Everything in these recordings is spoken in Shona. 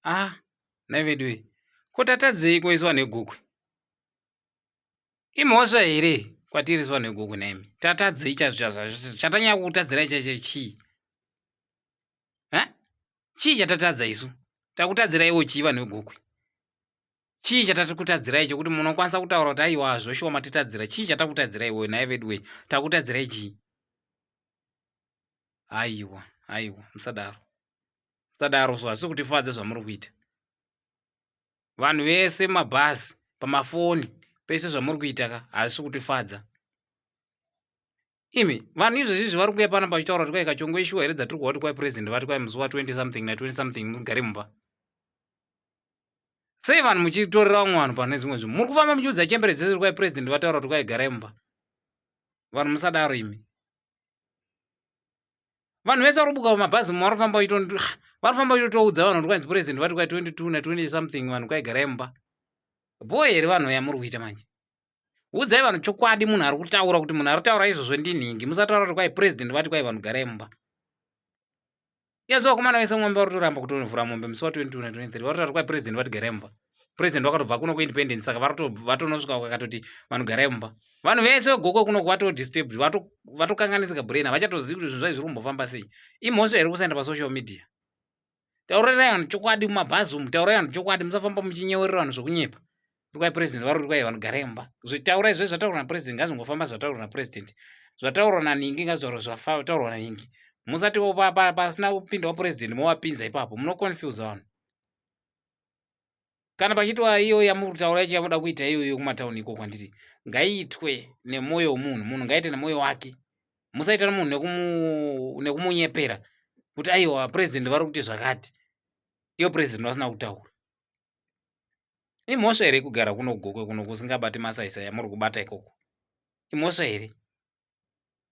Ah, nhai veduwe. Ko tatadzeiko isu vanhu vegokwe? Imhosva here kwatiri isu vanhu vegokwe nhaimi? Tatadzei chaizvo chaizvo? Chatanyanya kukutadzirai chaizvo chii? Ha? Chii chatatadza isu? Takutadziraiwo chii vanhu vegokwe? Chii chatakutadzirai chekuti munokwanisa kutaura kuti aiwa zvoshuwa matitadzira? Chii chatakutadzirai iwe nhai veduwe? Takutadzirai chii? Aiwa, aiwa, musadaro. Musadaro so hazvisi kutifadza zvamuri kuita. Vanhu vese mumabhazi, pamafoni, pese zvamuri kuita ka hazvisi kutifadza. Imi vanhu izvezvi izvi vari kuuya panapa vachitaura kuti kwai kachongo ishuwa here dzatiri kuhwa kuti kwai president vati kwai musi wa 20 something na 20 something mugare mumba. Sei vanhu muchitorera vamwe vanhu pane zvimwe zvinhu? Muri kufamba muchiudza chembere dzese kuti kwai president vataura kuti kwai garai mumba. Vanhu musadaro imi. Vanhu vese vari kubuka pamabhazi mumwe vari kufamba vari kufamba vachitoudza vanhu kuti kwainzi president vati kwai 22 na 20 something vanhu kwai garai mumba. Bhoo here vanhu yamuri kuita manje? Udzai vanhu chokwadi munhu ari kutaura kuti munhu ari kutaura izvozvo ndinhingi. Musataura kuti kwai president vati kwai vanhu garai mumba. Iyesu vakomana vese mombe vari kutoramba kutovhura mombe musi wa 22 na 23 vari kutaura kwai president vati garai mumba. President vakatobva kuno kuindependence saka vatonosvika vakatoti vanhu garai mumba. Vanhu vese vegokwe kuno vato disturbed vatokanganisika brain havachatozivi kuti zvinhu zvaizvi zviri kumbofamba sei. Imhosva here kusaenda pasocial media? Taurirai vanhu chokwadi mumabhazi umu, taurai vanhu chokwadi, musafamba muchinyewerera vanhu zvokunyepa. Rukai president vari rukai vanhu garai mumba. Zvitaurai zvese zvataurwa napresident ngazvingofamba zvataurwa napresident. Zvataurwa naningi ngazvitaurwa zvataurwa naningi. Musati pasina kupinda wapresident mowapinza ipapo munoconfuse vanhu. Kana pachitwa iyo yamuri kutaura yacho yamuda kuita iyoyo kumatauni ikoko handiti ngaiitwe nemwoyo wemunhu munhu ngaaite nemwoyo wake musaita munhu nekumunyepera kuti aiwa president vari kuti zvakati iyo president vasina kutaura imhosva here kugara kuno gokwe kuno kusingabati masaisai amuri kubata ikoko imhosva here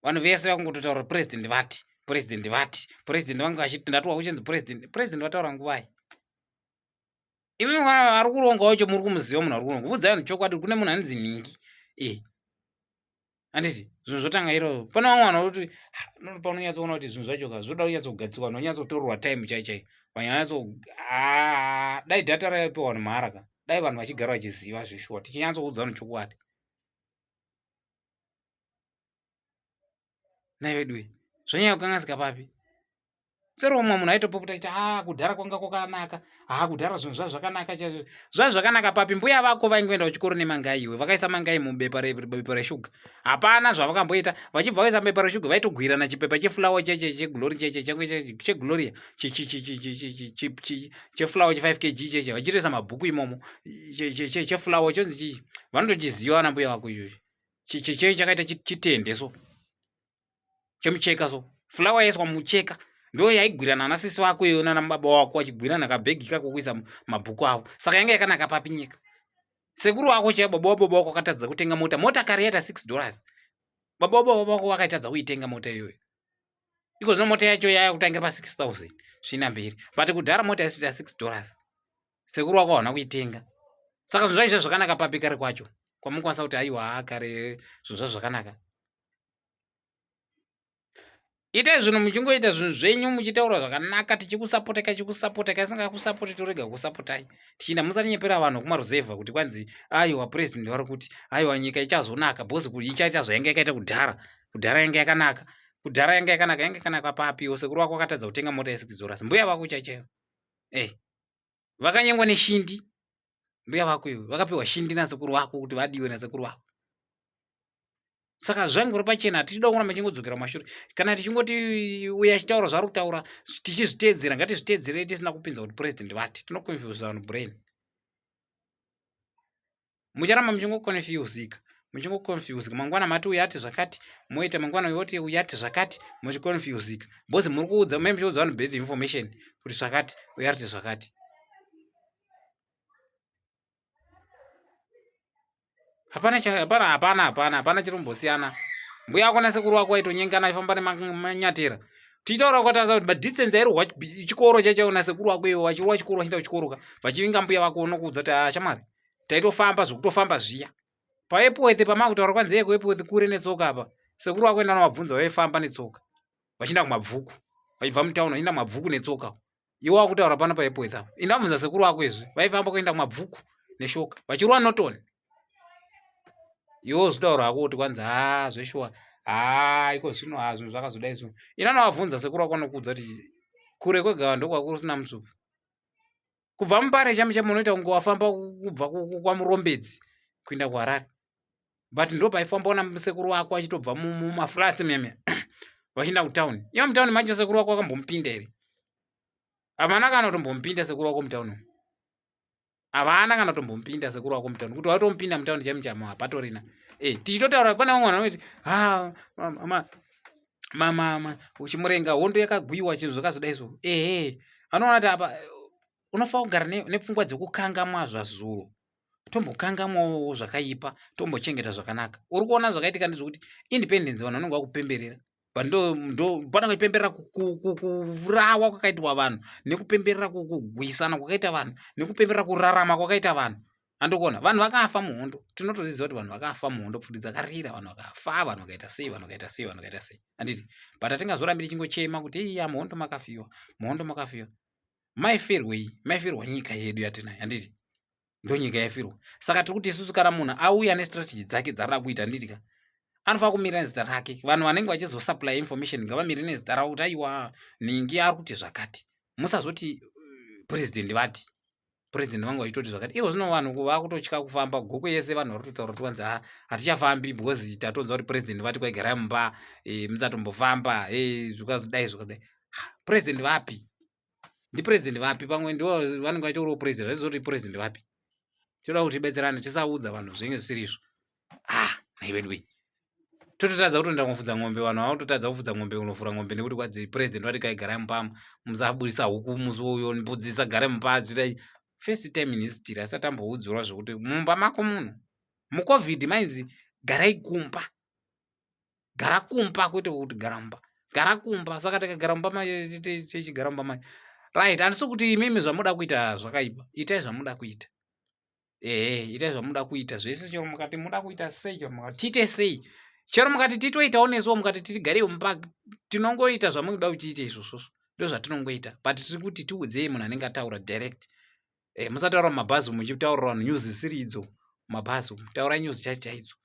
vanhu vese vakungototaura president vati president vati president vange vachiti ndatiwa kuchinzi president president vataura nguvai imi ari kuronga wacho muri kumuziva munhu ari kuronga udzai vanhu chokwadi kune munhu anonzi nhingi e handiti zvinhu zvotanga iro pane vamwe vanhu vakuti paunonyatsoona kuti zvinhu zvacho ka zvoda kunyatsogadzirwa vanhu vanyatsotorerwa time chai chai vanhu vanyatso dai data raipiwa vanhu mahara ka dai vanhu vachigara vachiziva zveshuwa tichinyatsoudza vanhu chokwadi nhai veduwe zvonyanya kukanganisika papi sero umwe munhu aitopopota achiti a ah, kudhara kwanga kwakanaka haa ah, kudhara zvinhu zva zvakanaka chaizvo zva zvakanaka papi mbuya vako vaingoenda kuchikoro nemangai iwe vakaisa mangai mubepa rebepa reshuga hapana zvavakamboita vachibva vaisa mubepa reshuga vaitogwirana chipepa chefulawa cheche cheglori cheche chegloria chefulawa che5 kg cheche vachitoisa mabhuku imomo chefulawa chonzi chii vanotochiziva vana mbuya vako ichocho chee chakaita chitende so chemucheka so fulawa yaiswa mucheka ndo yaigwirana ana sisi vako iyo nana baba wako vachigwirana kabhegi kako kuisa mabhuku avo saka yanga yakanaka papi nyika sekuru wako chaiyo baba wababa wako akatadza kutenga mota mota kare yaita six dollars baba wababa wako vakaitadza kuitenga mota iyoyo iko zvino mota yacho yaya kutangira pa six thousand zvina mberi but kudhara mota yaisiita six dollars sekuru wako hauna kuitenga saka zvinhu zvaizva zvakanaka papi kare kwacho kwamukwanisa kuti aiwa kare zvinhu zva zvakanaka itai zvinhu muchingoita zvinhu zvenyu muchitaura zvakanaka tichikusapotai kachikusapotai kasingakusapoti torega kusapotai tichienda musatinyepera vanhu kumaruzevha kuti kwanzi aiwa president vari kuti aiwa nyika ichazonaka bhozi ichaita zvainge yakaita kudhara kudhara yange yakanaka kudhara yange yakanaka yange yakanaka papiwo sekuru wako akatadza kutenga mota yesikizorasi mbuya vako chaichaiyo e eh. vakanyengwa neshindi mbuya vako iwe vakapiwa shindi nasekuru vako kuti vadiwe nasekuru vako saka zvangori pachena hatichida kuramba tichingodzokera mumashure kana tichingoti uye achitaura zvaari kutaura tichizviteedzera ngatizviteedzerei tisina kupinza kuti president vati tinoconfuse vanhu brain mucharamba muchingoconfusika muchingoconfusika mangwana mati uyu ati zvakati moita mangwana uyu oti uyu ati zvakati muchiconfusika bcause muri kuudza mai muchiudza vanhu bad information kuti zvakati uyu ariti zvakati hapana hapana hapana hapana hapana chiri kumbosiyana mbuya wako nasekuru wako waitonyengana aifamba nemanyatera tichitaura kwataza kuti madistance airohwa chikoro chaicho nasekuru wako iwe vachirohwa chikoro vachienda kuchikoro ka vachivinga mbuya vako unokuudza kuti ah shamwari taitofamba zvekutofamba zviya paepworth pamakutaura kwanzi yeko epworth kure netsoka apa sekuru wako enda novabvunza vaifamba netsoka vachienda kumabvuku vachibva mutown vachienda kumabvuku netsoka Iwe wakutaura pano paEpworth apo. Indabvunza sekuru wako izvi, vaifamba kuenda kumabvuku neshoka vachirwa Norton. Iwe wozvitaura hako kuti kwanzi haa zveshuwa haa iko zvino haa zvinhu zvakazodai so. Ini anovabvunza sekuru wako anokuudza kuti kure kwegava ndokwakusina mutsubvu. Kubva mupare chami chami unoita kunge wafamba kubva kwaMurombedzi kuenda kuHarare. But ndo paifambawo nasekuru wako achitobva mumaflats meme vachienda kutown. Ivo mutown macho sekuru wako akambomupinda here? Havana kana kutombomupinda sekuru wako mutown umu. Havana kana kutombomupinda sekuru wako mutown. Kuti watompinda mutown chaimu chamo hapatorina. Eh, tichitotaura pane vamwe vanhu vanoti ha ma ma ma uchimurenga hondo yakagwiwa chinhu zvakazodai so. Ehe. Anoona kuti apa unofanira kugara nepfungwa dzekukangamwa zvazuro. Tombokangamwawo zvakaipa, tombochengeta zvakanaka. Uri kuona zvakaitika ndezvekuti independence vanhu vanenge vakupemberera. But ndo ndo panenge vachipemberera kuvurawa kwakaitwa vanhu nekupemberera kugwisana kwakaita vanhu nekupemberera kurarama kwakaita vanhu. Andikuona vanhu vakafa muhondo, tinotozviziva kuti vanhu vakafa muhondo, pfuti dzakarira, vanhu vakafa, vanhu vakaita sei, vanhu vakaita sei, vanhu vakaita sei, handiti? But hatingazorambi tichingochema kuti iya muhondo makafiwa, muhondo makafiwa. Maifirwei? Maifirwa nyika yedu yatinayo, handiti? Ndonyika yaifirwa. Saka tiri kuti isusu kana munhu auya nestrategy dzake dzaarida kuita, handiti ka, anofanira kumira nezita rake. Vanhu vanenge vachizosupply information ngavamire nezita ravo kuti aiwa nhingi ari kuti zvakati. Musazoti president vati. President vangu vachitoti zvakati. Ivo zvino vanhu vakutotya kufamba goko yese, vanhu vari kutotaura kuti kwanzi ha hatichafambi because tatonzwa kuti president vati kwaigarai mumba, musatombofamba, zvikazodai zvakadai. President vapi? Ndipresident vapi? Pamwe ndivo vanenge vachitaurawo president, vaizoti president vapi? Toda kuti tibetserane, tisaudza vanhu zvinenge zvisiri izvo. Ah, nhai vedu wee. Tototadza kutoenda kunofudza ng'ombe, vanhu vakutotadza kufudza ng'ombe, kunofura ng'ombe nekuti kwanzi president vati kaigarai mumba, musabudisa huku musi uyo, mbudzi isagare mumba, zvidai. First time in history asati amboudzirwa zvekuti mumba mako muno. MuCovid mainzi garai kumba. Gara kumba kwete kuti gara mumba. Gara kumba, saka tikagara mumba manje tichigara mumba manje. Right, handisi kuti imimi zvamuda kuita zvakaipa. Itai zvamuda kuita. Ehe, itai zvamuda kuita zvese, chero mukati muda kuita sei, chero mukati tiite sei, chero mukati titoitawo nesuwo, mukati tigarewo mumba, tinongoita zvamunoda kuti tiite izvozvozvo, ndo zvatinongoita. But tiri kuti tiudzei munhu anenge ataura direct. Musataura mumabhazi muchitaurira vanhu news isiri idzo mumabhazi umu. Taurai news chaidzo chaidzo.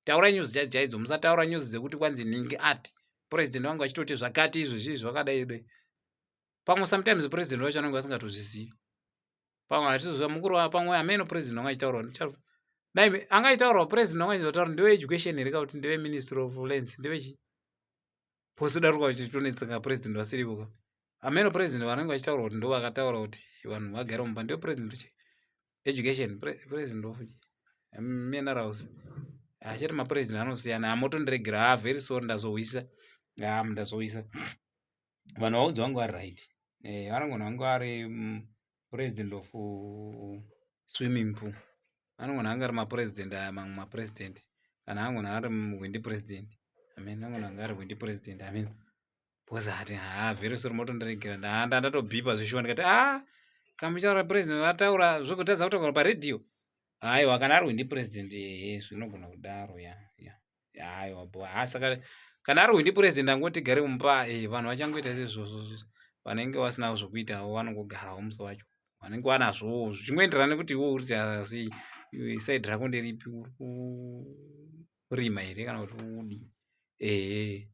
Taurai news chaidzo chaidzo, musataura news dzekuti kwanzi nhingi ati president vangu vachitoti zvakati izvo zvii zvakadai dai. Pamwe sometimes president vacho vanenge vasingatozvizivi. Pamwe hatizoziva mukuru wa pamwe ameno president vanga achitaura ndicharu. Dai anga achitaura president vanga achitaura ndewe education here kana kuti ndewe ministry of lands, ndewe chii? Pose daruka vachitonetseka president vasirivo ka. Ameno president vanenge vachitaura kuti ndo vakataura kuti vanhu vagare mumba, ndewe president chi education, president of minerals. Achati mapresident anosiyana, amotondiregera, ah, very sorry, ndazohwisa. Ah, ndazohwisa. Vanhu vaudzi vangu vari right. Vanogona vangu vari president of swimming pool. Anogona anga ari mapresident aya, mamwe mapresident. Kana angona ari hwindi president. Amen, angona anga ari hwindi president. Amen. Because ati ha very sorry, motondiregera. Ndanda ndatobhipa zveshuwa ndikati ah kamuchaura president vataura zvekutadza kutaura pa radio. Aiwa, kana ari hwindi president ehe zvinogona kudaro ya ya. Aiwa bo ha saka kana ari hwindi president angoti gare mumba, vanhu vachangoita sezvozvo, vanenge vasina zvokuita vanongogarawo musi wacho. Vanenge vanazvowo zvichingoenderana nekuti iwe uri sei, side rako nderipi, uri kurima here kana kuti uri kudii. Ehe.